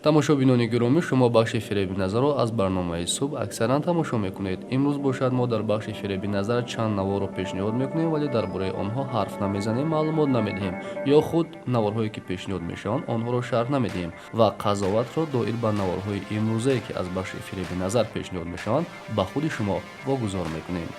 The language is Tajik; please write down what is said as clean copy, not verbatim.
Тамошобинони гиромӣ, шумо бахши «Фиреби назарро» аз барномаи «Субҳ» аксаран тамошо мекунед. Имрӯз бошад, мо дар бахши «Фиреби назар» чанд наворро пешниҳод мекунем, вале дар бораи онҳо ҳарф намезанем, маълумот намедиҳем ё худ наворҳое ки пешниҳод мешаванд, онҳоро шарҳ намедиҳем ва қазоватро доир ба наворҳои имрӯзае, ки аз бахши «Фиреби назар» пешниҳод мешаванд, ба худи шумо вогузор мекунем.